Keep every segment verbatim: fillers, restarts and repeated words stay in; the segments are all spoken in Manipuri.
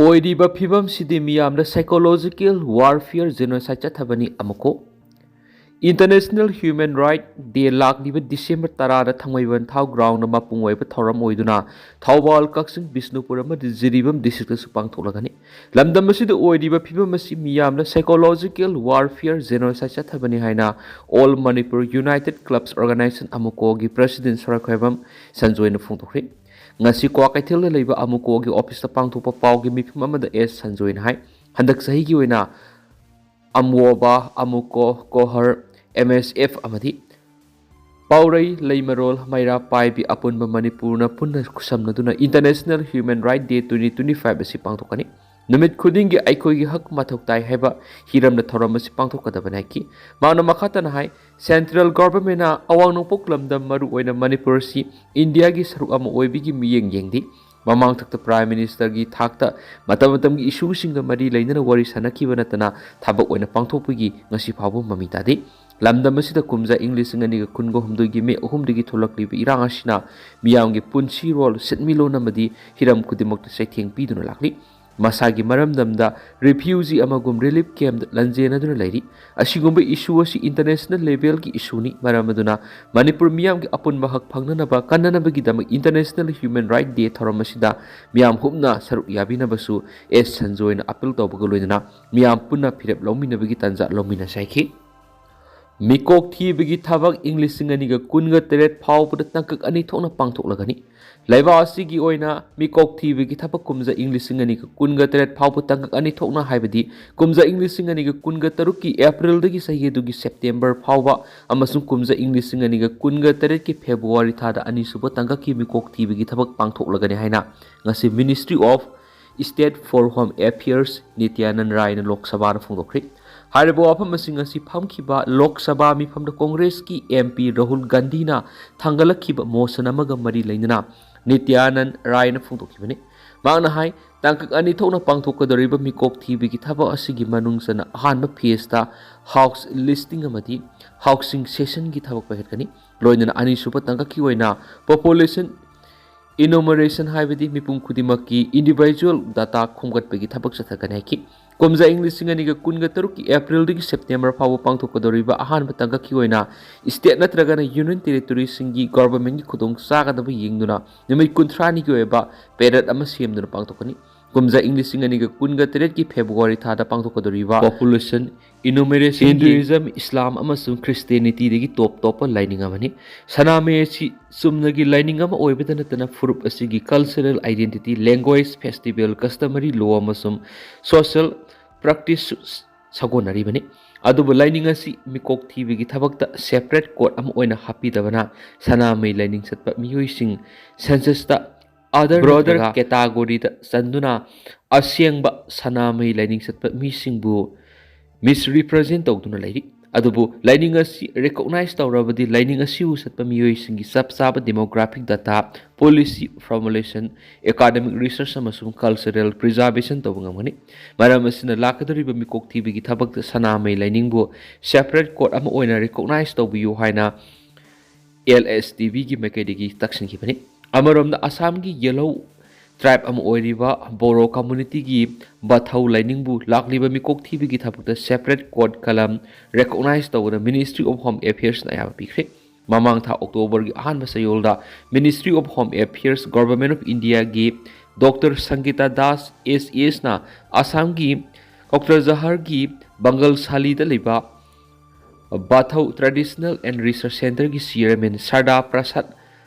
ꯑꯣꯏꯔꯤꯕ ꯐꯤꯕꯝꯁꯤꯗꯤ ꯃꯤꯌꯥꯝꯗ psychological warfare, genocide ꯆꯠꯊꯕꯅꯤ ꯑꯃꯨꯛꯀꯣ꯫ International Human Right Day ꯂꯥꯛꯂꯤꯕ December ꯇꯔꯥꯗ ꯊꯥꯡꯃꯩꯕꯟ ꯊꯥꯎ ground ꯗ ꯃꯄꯨꯡ ꯑꯣꯏꯕ ꯊꯧꯔꯝ ꯑꯣꯏꯗꯨꯅ ꯊꯧꯕꯥꯜ, ꯀꯛꯆꯤꯡ, ꯕꯤꯁꯅꯨꯄꯨꯔ ꯑꯃꯗꯤ ꯖꯤꯔꯤꯕꯥꯝ district ꯇꯁꯨ ꯄꯥꯡꯊꯣꯛꯂꯒꯅꯤ꯫ ꯂꯝꯗꯝ ꯑꯁꯤꯗ ꯑꯣꯏꯔꯤꯕ ꯐꯤꯕꯝ ꯑꯁꯤ ꯃꯤꯌꯥꯝꯅ psychological warfare, genocide ꯆꯠꯊꯕꯅꯤ ꯍꯥꯏꯅ All Manipur United Clubs Organization, ꯑꯃꯨꯀꯣꯒꯤ president ꯁꯣꯔꯥꯈꯣꯏꯕꯝ ꯁꯟꯖꯣꯏꯅ ꯐꯣꯡꯗꯣꯛꯈ꯭ꯔꯦ꯫ ꯉꯁꯤ ꯀ꯭ꯋꯥꯀꯩꯊꯦꯜꯗ ꯂꯩꯕ ꯑꯃꯨꯀꯣꯒꯤ office ꯇ ꯄꯥꯡꯊꯣꯛꯄ ꯄꯥꯎꯒꯤ ꯃꯤꯐꯝ ꯑꯃꯗ ꯑꯦꯁ ꯁꯟꯖꯣꯏꯅ ꯍꯥꯏ, ꯍꯟꯗꯛ ꯆꯍꯤꯒꯤ ꯑꯣꯏꯅ ꯑꯝꯋꯣꯕꯥ, ꯑꯃꯨꯀꯣ, ꯀꯣꯍꯔ, ꯑꯦꯝ ꯑꯦꯁ ꯑꯦꯐ ꯑꯃꯗꯤ ꯄꯥꯎꯔꯩ, ꯂꯩꯃꯔꯣꯜ, ꯃꯩꯔꯥ ꯄꯥꯏꯕꯤ ꯑꯄꯨꯟꯕ ꯃꯅꯤꯄꯨꯔꯅ ꯄꯨꯟꯅ ꯈꯨꯠꯁꯝꯅꯗꯨꯅ International Human Right Day twenty twenty-five ꯑꯁꯤ ꯄꯥꯡꯊꯣꯛꯀꯅꯤ꯫ ꯅꯨꯃꯤꯠ ꯈꯨꯗꯤꯡꯒꯤ ꯑꯩꯈꯣꯏꯒꯤ ꯍꯛ ꯃꯊꯧ ꯇꯥꯏ ꯍꯥꯏꯕ ꯍꯤꯔꯝꯗ ꯊꯧꯔꯝ ꯑꯁꯤ ꯄꯥꯡꯊꯣꯛꯀꯗꯕꯅꯤ ꯍꯥꯏꯈꯤ꯫ ꯃꯍꯥꯛꯅ ꯃꯈꯥ ꯇꯥꯅ ꯍꯥꯏ, central government ꯅ ꯑꯋꯥꯡ ꯅꯣꯡꯄꯣꯛ ꯂꯝꯗꯝ, ꯃꯔꯨꯑꯣꯏꯅ ꯃꯅꯤꯄꯨꯔ ꯑꯁꯤ ꯏꯟꯗꯤꯌꯥꯒꯤ ꯁꯔꯨꯛ ꯑꯃ ꯑꯣꯏꯕꯒꯤ ꯃꯤꯠꯌꯦꯡ ꯌꯦꯡꯗꯦ꯫ ꯃꯃꯥꯡ ꯊꯛꯇ prime minister ꯒꯤ ꯊꯥꯛꯇ ꯃꯇꯝ ꯃꯇꯝꯒꯤ issue ꯁꯤꯡꯒ ꯃꯔꯤ ꯂꯩꯅꯅ ꯋꯥꯔꯤ ꯁꯥꯅꯈꯤꯕ ꯅꯠꯇꯅ ꯊꯕꯛ ꯑꯣꯏꯅ ꯄꯥꯡꯊꯣꯛꯄꯒꯤ ꯉꯁꯤ ꯐꯥꯎꯕ ꯃꯃꯤ ꯇꯥꯗꯦ꯫ ꯂꯝꯗꯝ ꯑꯁꯤꯗ ꯀꯨꯝꯖꯥ ꯏꯪ ꯂꯤꯁꯤꯡ ꯑꯅꯤꯒ ꯀꯨꯟꯒ ꯍꯨꯝꯗꯣꯏꯒꯤ ꯃꯦ ꯑꯍꯨꯝꯗꯒꯤ ꯊꯣꯛꯂꯛꯂꯤꯕ ꯏꯔꯥꯡ ꯑꯁꯤꯅ ꯃꯤꯌꯥꯝꯒꯤ ꯄꯨꯟꯁꯤꯔꯣꯜ, ꯁꯦꯟꯃꯤꯠꯂꯣꯟ ꯑꯃꯗꯤ ꯍꯤꯔꯝ ꯈꯨꯗꯤꯡꯃꯛꯇ ꯆꯩꯊꯦꯡ ꯄꯤꯗꯨꯅ ꯂꯥꯛꯂꯤ꯫ ꯃꯁꯥꯒꯤ ꯃꯔꯝꯗꯝꯗ refugee ꯑꯃꯒꯨꯝ relief camp ꯗ ꯂꯟꯖꯦꯟꯅꯗꯨꯅ ꯂꯩꯔꯤ꯫ ꯑꯁꯤꯒꯨꯝꯕ issue ꯑꯁꯤ international level ꯒꯤ issue ꯅꯤ꯫ ꯃꯔꯝ ꯑꯗꯨꯅ ꯃꯅꯤꯄꯨꯔ ꯃꯤꯌꯥꯝꯒꯤ ꯑꯄꯨꯟꯕ ꯍꯛ ꯐꯪꯅꯅꯕ ꯀꯟꯅꯅꯕꯒꯤꯗꯃꯛ International Human Right Day ꯊꯧꯔꯝ ꯑꯁꯤꯗ ꯃꯤꯌꯥꯝ ꯍꯨꯞꯅ ꯁꯔꯨꯛ ꯌꯥꯕꯤꯅꯕꯁꯨ ꯑꯦꯁ ꯁꯟꯖꯣꯏꯅ appeal ꯇꯧꯕꯒ ꯂꯣꯏꯅꯅ ꯃꯤꯌꯥꯝ ꯄꯨꯟꯅ ꯐꯤꯔꯦꯞ ꯂꯧꯃꯤꯟꯅꯕꯒꯤ ꯇꯥꯟꯖꯥ ꯂꯧꯃꯤꯟꯅꯁꯤ ꯍꯥꯏꯈꯤ꯫ ꯃꯤꯀꯣꯛ ꯊꯤꯕꯒꯤ ꯊꯕꯛ ꯏꯪ ꯂꯤꯁꯤꯡ ꯑꯅꯤꯒ ꯀꯨꯟꯒ ꯇꯔꯦꯠ ꯐꯥꯎꯕꯗ ꯇꯥꯡꯀꯛ ꯑꯅꯤ ꯊꯣꯛꯅ ꯄꯥꯡꯊꯣꯛꯂꯒꯅꯤ꯫ ꯂꯩꯕꯥꯛ ꯑꯁꯤꯒꯤ ꯑꯣꯏꯅ ꯃꯤꯀꯣꯛ ꯊꯤꯕꯒꯤ ꯊꯕꯛ ꯀꯨꯝꯖꯥ ꯏꯪ ꯂꯤꯁꯤꯡ ꯑꯅꯤꯒ ꯀꯨꯟꯒ ꯇꯔꯦꯠ ꯐꯥꯎꯕ ꯇꯥꯡꯀꯛ ꯑꯅꯤ ꯊꯣꯛꯅ, ꯍꯥꯏꯕꯗꯤ ꯀꯨꯝꯖꯥ ꯏꯪ ꯂꯤꯁꯤꯡ ꯑꯅꯤꯒ ꯀꯨꯟꯒ ꯇꯔꯨꯛꯀꯤ April ꯗꯒꯤ ꯆꯍꯤ ꯑꯗꯨꯒꯤ September ꯐꯥꯎꯕ ꯑꯃꯁꯨꯡ ꯀꯨꯝꯖꯥ ꯏꯪ ꯂꯤꯁꯤꯡ ꯑꯅꯤꯒ ꯀꯨꯟꯒ ꯇꯔꯦꯠꯀꯤ February ꯊꯥꯗ ꯑꯅꯤꯁꯨꯕ ꯇꯥꯡꯀꯛꯀꯤ ꯃꯤꯀꯣꯛ ꯊꯤꯕꯒꯤ ꯊꯕꯛ ꯄꯥꯡꯊꯣꯛꯂꯒꯅꯤ ꯍꯥꯏꯅ ꯉꯁꯤ Ministry of State for Home Affairs ꯅꯤꯇ꯭ꯌꯥꯅꯟ ꯔꯥꯏꯅ ꯂꯣꯛ ꯁꯚꯥꯗ ꯐꯣꯡꯗꯣꯛꯈ꯭ꯔꯤ꯫ ꯍꯥꯏꯔꯤꯕ ꯋꯥꯐꯝ ꯑꯁꯤ ꯉꯁꯤ ꯐꯝꯈꯤꯕ ꯂꯣꯛ ꯁꯚꯥ ꯃꯤꯐꯝꯗ ꯀꯣꯡꯒ꯭ꯔꯦꯁꯀꯤ M P ꯔꯥꯍꯨꯜ ꯒꯥꯟꯙꯤꯅ ꯊꯥꯡꯒꯠꯂꯛꯈꯤꯕ motion ꯑꯃꯒ ꯃꯔꯤ ꯂꯩꯅꯅ ꯅꯤꯇ꯭ꯌꯥꯅꯟ ꯔꯥꯏꯅ ꯐꯣꯡꯗꯣꯛꯈꯤꯕꯅꯤ꯫ ꯃꯍꯥꯛꯅ ꯍꯥꯏ, ꯇꯥꯡꯀꯛ ꯑꯅꯤ ꯊꯣꯛꯅ ꯄꯥꯡꯊꯣꯛꯀꯗꯧꯔꯤꯕ ꯃꯤꯀꯣꯛ ꯊꯤꯕꯒꯤ ꯊꯕꯛ ꯑꯁꯤꯒꯤ ꯃꯅꯨꯡ ꯆꯟꯅ ꯑꯍꯥꯟꯕ phase ꯇ house listing ꯑꯃꯗꯤ housing cession ꯒꯤ ꯊꯕꯛ ꯄꯥꯏꯈꯠꯀꯅꯤ꯫ ꯂꯣꯏꯅꯅ ꯑꯅꯤꯁꯨꯕ ꯇꯥꯡꯀꯛꯀꯤ ꯑꯣꯏꯅ population Enumeration ꯍꯥꯏꯕꯗꯤ ꯃꯤꯄꯨꯝ ꯈꯨꯗꯤꯡꯃꯛꯀꯤ individual data ꯈꯣꯝꯒꯠꯄꯒꯤ ꯊꯕꯛ ꯆꯠꯊꯒꯅꯤ ꯍꯥꯏꯈꯤ꯫ ꯀꯨꯝꯖꯥ ꯏꯪ ꯂꯤꯁꯤꯡ ꯑꯅꯤꯒ ꯀꯨꯟꯒ ꯇꯔꯨꯛꯀꯤ ꯑꯦꯄ꯭ꯔꯤꯜꯗꯒꯤ ꯁꯦꯞꯇꯦꯝꯕꯔ ꯐꯥꯎꯕ ꯄꯥꯡꯊꯣꯛꯀꯗꯧꯔꯤꯕ ꯑꯍꯥꯟꯕ ꯇꯥꯡꯀꯛꯀꯤ ꯑꯣꯏꯅ state ꯅꯠꯇ꯭ꯔꯒꯅ union territoryꯁꯤꯡꯒꯤ governmentꯀꯤ ꯈꯨꯗꯣꯡ ꯆꯥꯒꯗꯕ ꯌꯦꯡꯗꯨꯅ ꯅꯨꯃꯤꯠ ꯀꯨꯟꯊ꯭ꯔꯥꯅꯤꯒꯤ ꯑꯣꯏꯕ parade ꯑꯃ ꯁꯦꯝꯗꯨꯅ ꯄꯥꯡꯊꯣꯛꯀꯅꯤ꯫ ꯀꯨꯝꯖꯥ ꯏꯪ ꯂꯤꯁꯤꯡ ꯑꯅꯤꯒ ꯀꯨꯟꯒ ꯇꯔꯦꯠꯀꯤ ꯐꯦꯕ꯭ꯔꯨꯋꯥꯔꯤ ꯊꯥꯗ ꯄꯥꯡꯊꯣꯛꯀꯗꯧꯔꯤꯕ population enumeration Hinduism, Islam ꯑꯃꯁꯨꯡ Christianityꯗꯒꯤ ꯇꯣꯞ ꯇꯣꯞꯄ ꯂꯥꯏꯅꯤꯡ ꯑꯃꯅꯤ꯫ ꯁꯅꯥꯃꯍꯤ ꯑꯁꯤ ꯆꯨꯝꯅꯒꯤ ꯂꯥꯏꯅꯤꯡ ꯑꯃ ꯑꯣꯏꯕꯗ ꯅꯠꯇꯅ ꯐꯨꯔꯨꯞ ꯑꯁꯤꯒꯤ cultural identity, language, festival, customary law ꯑꯃꯁꯨꯡ social practice ꯁꯥꯒꯣꯟꯅꯔꯤꯕꯅꯤ꯫ ꯑꯗꯨꯕꯨ ꯂꯥꯏꯅꯤꯡ ꯑꯁꯤ ꯃꯤꯀꯣꯛ ꯊꯤꯕꯒꯤ ꯊꯕꯛꯇ separate code ꯑꯃ ꯑꯣꯏꯅ ꯍꯥꯞꯄꯤꯗꯕꯅ ꯁꯅꯥꯃꯍꯤ ꯂꯥꯏꯅꯤꯡ ꯆꯠꯄ ꯃꯤꯑꯣꯏꯁꯤꯡ censusꯇ other broader categoryꯗ ꯆꯟꯗꯨꯅ ꯑꯁꯦꯡꯕ ꯁꯅꯥꯃꯍꯤ ꯂꯥꯏꯅꯤꯡ ꯆꯠꯄ ꯃꯤꯁꯤꯡꯕꯨ misrepresent ꯇꯧꯗꯨꯅ ꯂꯩꯔꯤ꯫ ꯑꯗꯨꯕꯨ ꯂꯥꯏꯅꯤꯡ ꯑꯁꯤ recognize ꯇꯧꯔꯕꯗꯤ ꯂꯥꯏꯅꯤꯡ ꯑꯁꯤꯕꯨ ꯆꯠꯄ ꯃꯤꯑꯣꯏꯁꯤꯡꯒꯤ ꯆꯞ ꯆꯥꯕ demographic data, policy formulation, academic research ꯑꯃꯁꯨꯡ cultural preservation ꯇꯧꯕ ꯉꯝꯒꯅꯤ꯫ ꯃꯔꯝ ꯑꯁꯤꯅ ꯂꯥꯛꯀꯗꯧꯔꯤꯕ ꯃꯤꯀꯣꯛ ꯊꯤꯕꯒꯤ ꯊꯕꯛꯇ ꯁꯅꯥꯃꯍꯤ ꯂꯥꯏꯅꯤꯡꯕꯨ separate code ꯑꯃ ꯑꯣꯏꯅ recognize ꯇꯧꯕꯤꯌꯨ ꯍꯥꯏꯅ LSTVꯒꯤ ꯃꯥꯏꯀꯩꯗꯒꯤ ꯇꯛꯁꯤꯟꯈꯤꯕꯅꯤ꯫ ꯑꯃꯔꯣꯝꯗ ꯑꯁꯥꯝꯒꯤ ꯌꯦꯜꯍꯧ tribe ꯑꯃ ꯑꯣꯏꯔꯤꯕ ꯕꯣꯔꯣ communityꯒꯤ ꯕꯥꯊꯧ ꯂꯥꯏꯅꯤꯡꯕꯨ ꯂꯥꯛꯂꯤꯕ ꯃꯤꯀꯣꯛ ꯊꯤꯕꯒꯤ ꯊꯕꯛꯇ separate code ꯀꯂꯝ recognize ꯇꯧꯕꯗ Ministry of Home Affairsꯅ ꯑꯌꯥꯕ ꯄꯤꯈ꯭ꯔꯦ꯫ ꯃꯃꯥꯡ ꯊꯥ ꯑꯣꯛꯇꯣꯕꯔꯒꯤ ꯑꯍꯥꯟꯕ ꯆꯌꯣꯜꯗ Ministry of Home Affairs, Government of Indiaꯒꯤ Doctor Sangita Das, ACSꯅ ꯑꯁꯥꯝꯒꯤ ꯀꯣꯛꯔꯥꯖꯍꯥꯔꯒꯤ ꯕꯪꯒꯜꯁꯥꯂꯤꯗ ꯂꯩꯕ ꯕꯥꯊꯧ Traditional and Research Centreꯒꯤ chairman ꯁꯔꯗꯥ ꯄ꯭ꯔꯁꯥꯗ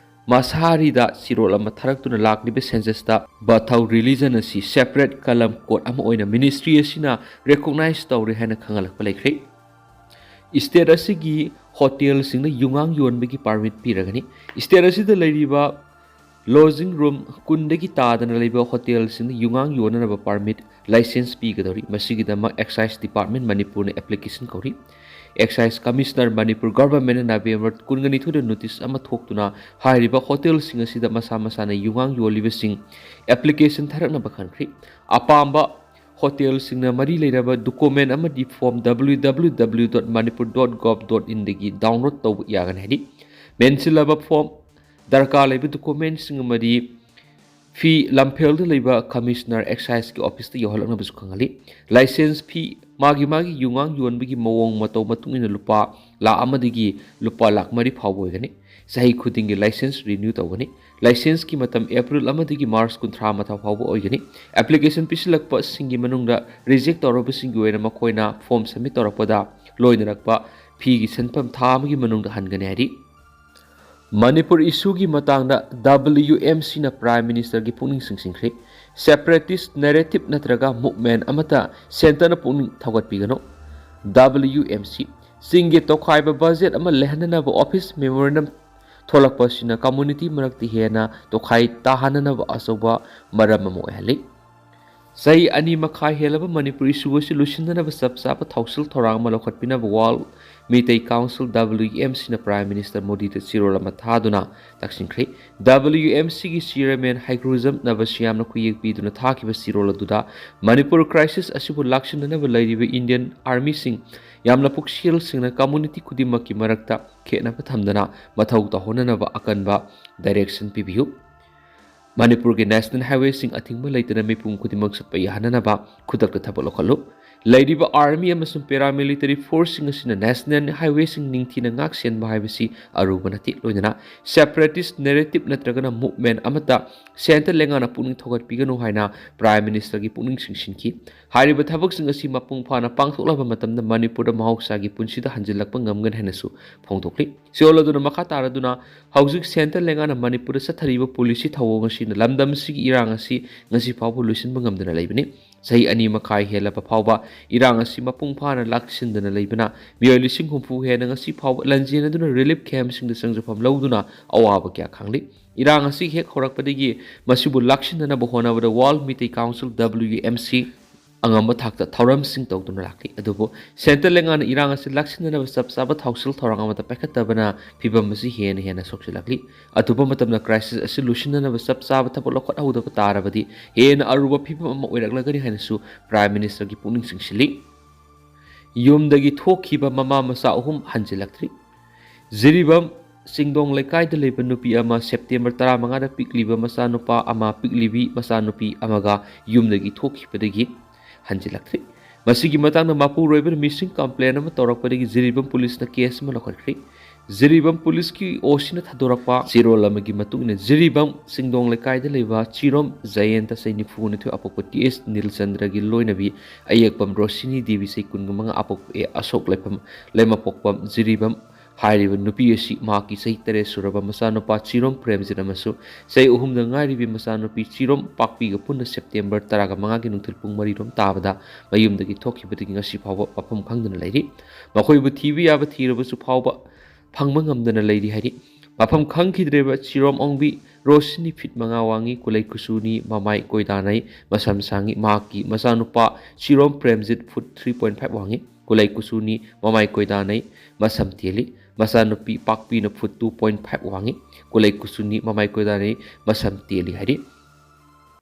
ꯃꯁꯥꯔꯤꯗ ꯆꯤꯔꯣꯜ ꯑꯃ ꯊꯥꯔꯛꯇꯨꯅ ꯂꯥꯛꯂꯤꯕ censusꯇ ꯕꯥꯊꯧ religion ꯑꯁꯤ separate column code ꯑꯃ ꯑꯣꯏꯅ ministry ꯑꯁꯤꯅ recognize ꯇꯧꯔꯦ ꯍꯥꯏꯅ ꯈꯪꯍꯜꯂꯛꯄ ꯂꯩꯈ꯭ꯔꯦ꯫ State ꯑꯁꯤꯒꯤ hotelꯁꯤꯡꯗ ꯌꯨꯉꯥꯡ ꯌꯣꯟꯕꯒꯤ permit ꯄꯤꯔꯒꯅꯤ꯫ State ꯑꯁꯤꯗ ꯂꯩꯔꯤꯕ lodging room ꯀꯨꯟꯗꯒꯤ ꯇꯥꯗꯅ ꯂꯩꯕ hotelꯁꯤꯡꯗ ꯌꯨꯉꯥꯡ ꯌꯣꯟꯅꯅꯕ permit license ꯄꯤꯒꯗꯧꯔꯤ꯫ ꯃꯁꯤꯒꯤꯗꯃꯛ Excise Department ꯃꯅꯤꯄꯨꯔꯅ application ꯀꯧꯔꯤ꯫ Excise Commissioner ꯃꯅꯤꯄꯨꯔ governmentꯅ ꯅꯕꯦꯝꯕꯔ ꯀꯨꯟꯒ ꯅꯤꯊꯣꯏꯗ notice ꯑꯃ ꯊꯣꯛꯇꯨꯅ ꯍꯥꯏꯔꯤꯕ hotelꯁꯤꯡ ꯑꯁꯤꯗ ꯃꯁꯥ ꯃꯁꯥꯅ ꯌꯨꯉꯥꯡ ꯌꯣꯜꯂꯤꯕꯁꯤꯡ application ꯊꯥꯔꯛꯅꯕ ꯈꯪꯈ꯭ꯔꯤ꯫ ꯑꯄꯥꯝꯕ hotelꯁꯤꯡꯅ ꯃꯔꯤ ꯂꯩꯅꯕ document ꯑꯃꯗꯤ form www.manipur.gov.inꯗꯒꯤ download ꯇꯧꯕ ꯌꯥꯒꯅꯤ ꯍꯥꯏꯔꯤ꯫ ꯃꯦꯟꯁꯤꯜꯂꯕ form ꯗꯔꯀꯥꯔ ꯂꯩꯕ ꯗꯣꯀꯨꯃꯦꯟꯁꯤꯡ ꯑꯃꯗꯤ ꯐꯤ ꯂꯝꯐꯦꯜꯗ ꯂꯩꯕ ꯀꯃꯤꯁꯅꯔ ꯑꯦꯛꯁꯥꯏꯖꯀꯤ ꯑꯣꯐꯤꯁꯇ ꯌꯧꯍꯜꯂꯛꯅꯕꯁꯨ ꯈꯪꯍꯜꯂꯤ꯫ ꯂꯥꯏꯁꯦꯟꯁ ꯐꯤ, ꯃꯥꯒꯤ ꯃꯥꯒꯤ ꯌꯨꯉꯥꯡ ꯌꯣꯟꯕꯒꯤ ꯃꯑꯣꯡ ꯃꯇꯧ ꯃꯇꯨꯡ ꯏꯟꯅ ꯂꯨꯄꯥ ꯂꯥꯈ ꯑꯃꯗꯒꯤ ꯂꯨꯄꯥ ꯂꯥꯈ ꯃꯔꯤ ꯐꯥꯎꯕ ꯑꯣꯏꯒꯅꯤ꯫ ꯆꯍꯤ ꯈꯨꯗꯤꯡꯒꯤ ꯂꯥꯏꯁꯦꯟꯁ ꯔꯤꯅ꯭ꯌꯨ ꯇꯧꯒꯅꯤ꯫ ꯂꯥꯏꯁꯦꯟꯁꯀꯤ ꯃꯇꯝ ꯑꯦꯄ꯭ꯔꯤꯜ ꯑꯃꯗꯒꯤ ꯃꯥꯔꯆ ꯀꯨꯟꯊ꯭ꯔꯥ ꯃꯊꯥ ꯐꯥꯎꯕ ꯑꯣꯏꯒꯅꯤ꯫ ꯑꯦꯄ꯭ꯂꯤꯀꯦꯁꯟ ꯄꯤꯁꯤꯜꯂꯛꯄꯁꯤꯡꯒꯤ ꯃꯅꯨꯡꯗ ꯔꯤꯖꯦꯛ ꯇꯧꯔꯕꯁꯤꯡꯒꯤ ꯑꯣꯏꯅ ꯃꯈꯣꯏꯅ ꯐꯣꯝ ꯁꯕꯃꯤꯠ ꯇꯧꯔꯛꯄꯗ ꯂꯣꯏꯅꯔꯛꯄ ꯐꯤꯒꯤ ꯁꯦꯟꯐꯝ ꯊꯥ ꯑꯃꯒꯤ ꯃꯅꯨꯡꯗ ꯍꯟꯒꯅꯤ ꯍꯥꯏꯔꯤ꯫ ꯃꯅꯤꯄꯨꯔ ꯏꯁꯨꯒꯤ ꯃꯇꯥꯡꯗ ꯗꯕ꯭ꯂꯤꯌꯨ ꯑꯦꯝ ꯁꯤꯅ ꯄ꯭ꯔꯥꯏꯝ ꯃꯤꯅꯤꯁꯇꯔꯒꯤ ꯄꯨꯛꯅꯤꯡ ꯆꯤꯡꯁꯤꯟꯈ꯭ꯔꯦ꯫ ꯁꯦꯄꯔꯦꯇꯤꯁ ꯅꯦꯔꯦꯇꯤꯞ ꯅꯠꯇ꯭ꯔꯒ ꯃꯨꯚꯃꯦꯟ ꯑꯃꯠꯇ ꯁꯦꯟꯇꯔꯅ ꯄꯨꯛꯅꯤꯡ ꯊꯧꯒꯠꯄꯤꯒꯅꯨ꯫ ꯗꯕ꯭ꯂꯤꯌꯨ ꯑꯦꯝ ꯁꯤ ꯆꯤꯡꯒꯤ ꯇꯣꯈꯥꯏꯕ ꯕꯖꯦꯠ ꯑꯃ ꯂꯩꯍꯟꯅꯅꯕ ꯑꯣꯐꯤꯁ ꯃꯦꯃꯣꯔꯦꯟꯗꯝ ꯊꯣꯛꯂꯛꯄ ꯑꯁꯤꯅ ꯀꯝꯃꯨꯅꯤꯇꯤ ꯃꯔꯛꯇ ꯍꯦꯟꯅ ꯇꯣꯈꯥꯏ ꯇꯥꯍꯟꯅꯅꯕ ꯑꯆꯧꯕ ꯃꯔꯝ ꯑꯃ ꯑꯣꯏꯍꯜꯂꯤ꯫ ꯆꯍꯤ ꯑꯅꯤ ꯃꯈꯥꯏ ꯍꯦꯜꯂꯕ ꯃꯅꯤꯄꯨꯔ ꯏꯁꯨ ꯑꯁꯤ ꯂꯣꯏꯁꯤꯟꯅꯅꯕ ꯆꯞ ꯆꯥꯕ ꯊꯧꯁꯤꯜ ꯊꯧꯔꯥꯡ ꯑꯃ ꯂꯧꯈꯠꯄꯤꯅꯕ world Meitei council, W M ꯁꯤꯅ ꯄ꯭ꯔꯥꯏꯝ ꯃꯤꯅꯤꯁꯇꯔ ꯃꯣꯗꯤꯗ ꯆꯦꯔꯣꯜ ꯑꯃ ꯊꯥꯗꯨꯅ ꯇꯛꯁꯤꯟꯈ꯭ꯔꯦ꯫ ꯗꯕ꯭ꯂꯤꯌꯨ ꯑꯦꯝ ꯁꯤꯒꯤ ꯆꯤꯌꯔꯃꯦꯟ ꯍꯩꯀ꯭ꯔꯨꯖꯝ ꯅꯕꯁ꯭ꯌꯥꯝꯅ ꯈꯨꯌꯦꯛ ꯄꯤꯗꯨꯅ ꯊꯥꯈꯤꯕ ꯆꯦꯔꯣꯜ ꯑꯗꯨꯗ ꯃꯅꯤꯄꯨꯔ ꯀ꯭ꯔꯥꯏꯁꯤꯁ ꯑꯁꯤꯕꯨ ꯂꯥꯛꯁꯤꯟꯅꯅꯕ ꯂꯩꯔꯤꯕ ꯏꯟꯗꯤꯌꯟ ꯑꯥꯔꯃꯤꯁꯤꯡ ꯌꯥꯝꯅ ꯄꯨꯛꯆꯦꯜ ꯁꯦꯡꯅ ꯀꯝꯃꯨꯅꯤꯇꯤ ꯈꯨꯗꯤꯡꯃꯛꯀꯤ ꯃꯔꯛꯇ ꯈꯦꯠꯅꯕ ꯊꯝꯗꯅ ꯃꯊꯧ ꯇꯧꯍꯟꯅꯅꯕ ꯑꯀꯟꯕ ꯗꯥꯏꯔꯦꯛꯁꯟ ꯄꯤꯕꯤꯌꯨ꯫ ꯃꯅꯤꯄꯨꯔꯒꯤ ꯅꯦꯁꯅꯦꯜ ꯍꯥꯏꯋꯦꯁꯤꯡ ꯑꯊꯤꯡꯕ ꯂꯩꯇꯅ ꯃꯤꯄꯨꯝ ꯈꯨꯗꯤꯡꯃꯛ ꯆꯠꯄ ꯌꯥꯍꯟꯅꯅꯕ ꯈꯨꯗꯛꯇ ꯊꯕꯛ ꯂꯧꯈꯠꯂꯨ꯫ ꯂꯩꯔꯤꯕ ꯑꯥꯔꯃꯤ ꯑꯃꯁꯨꯡ ꯄꯦꯔꯥꯃꯤꯂꯤꯇꯔꯤ ꯐꯣꯔꯁꯁꯤꯡ ꯑꯁꯤꯅ ꯅꯦꯁꯅꯦꯜ ꯍꯥꯏꯋꯦꯁꯤꯡ ꯅꯤꯡꯊꯤꯅ ꯉꯥꯛ ꯁꯦꯟꯕ ꯍꯥꯏꯕꯁꯤ ꯑꯔꯨꯕ ꯅꯠꯇꯦ꯫ ꯂꯣꯏꯅꯅ ꯁꯦꯄꯔꯦꯇꯤꯁ ꯅꯦꯔꯦꯇꯤꯞ ꯅꯠꯇ꯭ꯔꯒꯅ ꯃꯨꯚꯃꯦꯟ ꯑꯃꯠꯇ ꯁꯦꯟꯇꯔ ꯂꯩꯉꯥꯛꯅ ꯄꯨꯛꯅꯤꯡ ꯊꯧꯒꯠꯄꯤꯒꯅꯨ ꯍꯥꯏꯅ ꯄ꯭ꯔꯥꯏꯝ ꯃꯤꯅꯤꯁꯇꯔꯒꯤ ꯄꯨꯛꯅꯤꯡ ꯆꯤꯡꯁꯤꯟꯈꯤ꯫ ꯍꯥꯏꯔꯤꯕ ꯊꯕꯛꯁꯤꯡ ꯑꯁꯤ ꯃꯄꯨꯡ ꯐꯥꯅ ꯄꯥꯡꯊꯣꯛꯂꯕ ꯃꯇꯝꯗ ꯃꯅꯤꯄꯨꯔꯗ ꯃꯍꯧꯁꯥꯒꯤ ꯄꯨꯟꯁꯤꯗ ꯍꯟꯖꯤꯜꯂꯛꯄ ꯉꯝꯒꯅꯤ ꯍꯥꯏꯅꯁꯨ ꯐꯣꯡꯗꯣꯛꯂꯤ꯫ ꯆꯦꯔꯣꯜ ꯑꯗꯨꯅ ꯃꯈꯥ ꯇꯥꯔꯗꯨꯅ, ꯍꯧꯖꯤꯛ ꯁꯦꯟꯇꯔ ꯂꯩꯉꯥꯛꯅ ꯃꯅꯤꯄꯨꯔꯗ ꯆꯠꯊꯔꯤꯕ ꯄꯣꯂꯤꯁꯤ ꯊꯧꯑꯣꯡ ꯑꯁꯤꯅ ꯂꯝꯗꯝ ꯑꯁꯤꯒꯤ ꯏꯔꯥꯡ ꯑꯁꯤ ꯉꯁꯤ ꯐꯥꯎꯕ ꯂꯣꯏꯁꯤꯟꯕ ꯉꯝꯗꯅ ꯂꯩꯕꯅꯤ꯫ ꯆꯍꯤ ꯑꯅꯤ ꯃꯈꯥꯏ ꯍꯦꯜꯂꯕ ꯐꯥꯎꯕ ꯏꯔꯥꯡ ꯑꯁꯤ ꯃꯄꯨꯡ ꯐꯥꯅ ꯂꯥꯛꯁꯤꯟꯗꯅ ꯂꯩꯕꯅ ꯃꯤꯑꯣꯏ ꯂꯤꯁꯤꯡ ꯍꯨꯝꯐꯨ ꯍꯦꯟꯅ ꯉꯁꯤ ꯐꯥꯎꯕ ꯂꯥꯟꯖꯦꯟꯅꯗꯨꯅ ꯔꯤꯂꯤꯐ ꯀꯦꯝꯞꯁꯤꯡꯗ ꯆꯪꯖꯐꯝ ꯂꯧꯗꯨꯅ ꯑꯋꯥꯕ ꯀꯌꯥ ꯈꯥꯡꯂꯤ꯫ ꯏꯔꯥꯡ ꯑꯁꯤ ꯍꯦꯛ ꯍꯧꯔꯛꯄꯗꯒꯤ ꯃꯁꯤꯕꯨ ꯂꯥꯛꯁꯤꯟꯅꯅꯕ ꯍꯣꯠꯅꯕꯗ world Meitei council, W M C, ꯑꯉꯝꯕ ꯊꯥꯛꯇ ꯊꯧꯔꯝꯁꯤꯡ ꯇꯧꯗꯨꯅ ꯂꯥꯛꯂꯤ꯫ ꯑꯗꯨꯕꯨ ꯁꯦꯟꯇꯔ ꯂꯩꯉꯥꯛꯅ ꯏꯔꯥꯡ ꯑꯁꯤ ꯂꯥꯛꯁꯤꯟꯅꯅꯕ ꯆꯞ ꯆꯥꯕ ꯊꯧꯁꯤꯜ ꯊꯧꯔꯥꯡ ꯑꯃꯠꯇ ꯄꯥꯏꯈꯠꯇꯕꯅ ꯐꯤꯚꯝ ꯑꯁꯤ ꯍꯦꯟꯅ ꯍꯦꯟꯅ ꯁꯣꯛꯆꯤꯜꯂꯛꯂꯤ꯫ ꯑꯊꯨꯕ ꯃꯇꯝꯗ ꯀ꯭ꯔꯥꯏꯁꯤꯁ ꯑꯁꯤ ꯂꯣꯏꯁꯤꯟꯅꯅꯕ ꯆꯞ ꯆꯥꯕ ꯊꯕꯛ ꯂꯧꯈꯠꯍꯧꯗꯕ ꯇꯥꯔꯕꯗꯤ ꯍꯦꯟꯅ ꯑꯔꯨꯕ ꯐꯤꯚꯝ ꯑꯃ ꯑꯣꯏꯔꯛꯂꯒꯅꯤ ꯍꯥꯏꯅꯁꯨ ꯄ꯭ꯔꯥꯏꯝ ꯃꯤꯅꯤꯁꯇꯔꯒꯤ ꯄꯨꯛꯅꯤꯡ ꯆꯤꯡꯁꯤꯜꯂꯤ꯫ ꯌꯨꯝꯗꯒꯤ ꯊꯣꯛꯈꯤꯕ ꯃꯃꯥ ꯃꯆꯥ ꯑꯍꯨꯝ ꯍꯟꯖꯤꯜꯂꯛꯇ꯭ꯔꯤ꯫ ꯖꯤꯔꯤꯕꯥꯝ ꯆꯤꯡꯗꯣꯡ ꯂꯩꯀꯥꯏꯗ ꯂꯩꯕ ꯅꯨꯄꯤ ꯑꯃ ꯁꯦꯞꯇꯦꯝꯕꯔ ꯇꯔꯥꯃꯉꯥꯗ ꯄꯤꯛꯂꯤꯕ ꯃꯆꯥꯅꯨꯄꯥ ꯑꯃ, ꯄꯤꯛꯂꯤꯕꯤ ꯃꯆꯥꯅꯨꯄꯤ ꯑꯃꯒ ꯌꯨꯝꯗꯒꯤ ꯊꯣꯛꯈꯤꯕꯗꯒꯤ ꯍꯟꯖꯤꯜꯂꯛꯇ꯭ꯔꯤ꯫ ꯃꯁꯤꯒꯤ ꯃꯇꯥꯡꯗ ꯃꯄꯨꯔꯣꯏꯕꯅ ꯃꯤꯁꯤꯡ ꯀꯝꯄ꯭ꯂꯦꯟ ꯑꯃ ꯇꯧꯔꯛꯄꯗꯒꯤ ꯖꯤꯔꯤꯕꯥꯝ ꯄꯨꯂꯤꯁꯅ ꯀꯦꯁ ꯑꯃ ꯂꯧꯈꯠꯈ꯭ꯔꯤ꯫ ꯖꯤꯔꯤꯕꯥꯝ ꯄꯨꯂꯤꯁꯀꯤ ꯑꯣꯁꯤꯅ ꯊꯥꯗꯣꯔꯛꯄ ꯆꯦꯔꯣꯜ ꯑꯃꯒꯤ ꯃꯇꯨꯡ ꯏꯟꯅ, ꯖꯤꯔꯤꯕꯥꯝ ꯆꯤꯡꯗꯣꯡ ꯂꯩꯀꯥꯏꯗ ꯂꯩꯕ ꯆꯤꯔꯣꯝ ꯖꯌꯦꯟꯇ, ꯆꯍꯤ ꯅꯤꯐꯨ ꯅꯤꯊꯣꯏ, ꯑꯄꯣꯛꯄ ꯇꯤ ꯑꯦꯁ ꯅꯤꯜꯆꯟꯗ꯭ꯔꯒꯤ ꯂꯣꯏꯅꯕꯤ ꯑꯌꯦꯛꯄꯝ ꯔꯣꯁꯤꯅꯤ ꯗꯦꯕꯤ, ꯆꯍꯤ ꯀꯨꯟꯃꯉꯥ, ꯑꯄꯣꯛꯄ ꯑꯦ ꯑꯁꯣꯛ ꯂꯩꯐꯝ, ꯂꯩꯃꯄꯣꯛꯄꯝ, ꯖꯤꯔꯤꯕꯥꯝ꯫ ꯍꯥꯏꯔꯤꯕ ꯅꯨꯄꯤ ꯑꯁꯤ ꯃꯍꯥꯛꯀꯤ ꯆꯍꯤ ꯇꯔꯦꯠ ꯁꯨꯔꯕ ꯃꯆꯥꯅꯨꯄꯥ ꯆꯤꯔꯣꯝ ꯄ꯭ꯔꯦꯝꯖꯤꯠ ꯑꯃꯁꯨꯡ ꯆꯍꯤ ꯑꯍꯨꯝꯗ ꯉꯥꯏꯔꯤꯕꯤ ꯃꯆꯥꯅꯨꯄꯤ ꯆꯤꯔꯣꯝ ꯄꯥꯛꯄꯤꯒ ꯄꯨꯟꯅ ꯁꯦꯞꯇꯦꯝꯕꯔ ꯇꯔꯥꯃꯉꯥꯒꯤ ꯅꯨꯡꯊꯤꯜ ꯄꯨꯡ ꯃꯔꯤ ꯔꯣꯝ ꯇꯥꯕꯗ ꯃꯌꯨꯝꯗꯒꯤ ꯊꯣꯛꯈꯤꯕꯗꯒꯤ ꯉꯁꯤ ꯐꯥꯎꯕ ꯃꯐꯝ ꯈꯪꯗꯅ ꯂꯩꯔꯤ꯫ ꯃꯈꯣꯏꯕꯨ ꯊꯤꯕ ꯌꯥꯕ ꯊꯤꯔꯕꯁꯨ ꯐꯥꯎꯕ ꯐꯪꯕ ꯉꯝꯗꯅ ꯂꯩꯔꯤ ꯍꯥꯏꯔꯤ꯫ ꯃꯐꯝ ꯈꯪꯈꯤꯗ꯭ꯔꯤꯕ ꯆꯤꯔꯣꯝ ꯑꯣꯡꯕꯤ ꯔꯣꯁꯤꯅꯤ ꯐꯤꯠ ꯃꯉꯥ ꯋꯥꯡꯉꯤ, ꯀꯨꯂꯩ ꯀꯨꯆꯨꯅꯤ, ꯃꯃꯥꯏ ꯀꯣꯏꯗꯥꯅꯩ, ꯃꯁꯝ ꯁꯥꯡꯉꯤ꯫ ꯃꯍꯥꯛꯀꯤ ꯃꯆꯥꯅꯨꯄꯥ ꯆꯤꯔꯣꯝ Premjit food three point five ꯋꯥꯡꯉꯤ, ꯀꯨꯂꯩ ꯀꯨꯆꯨꯅꯤ, ꯃꯃꯥꯏ ꯀꯣꯏꯗꯥꯅꯩ, ꯃꯁꯝ ꯇꯦꯜꯂꯤ꯫ ꯃꯆꯥꯅꯨꯄꯤ ꯄꯥꯛꯄꯤꯅ ꯐꯨꯠ ꯇꯨ ꯄꯣꯏꯟ ꯐꯥꯏꯚ ꯋꯥꯡꯉꯤ, ꯀꯨꯂꯩ ꯀꯨꯆꯨꯅꯤ, ꯃꯃꯥꯏ ꯀꯣꯏꯗꯥꯅꯩ, ꯃꯁꯝ ꯇꯦꯜꯂꯤ ꯍꯥꯏꯔꯤ꯫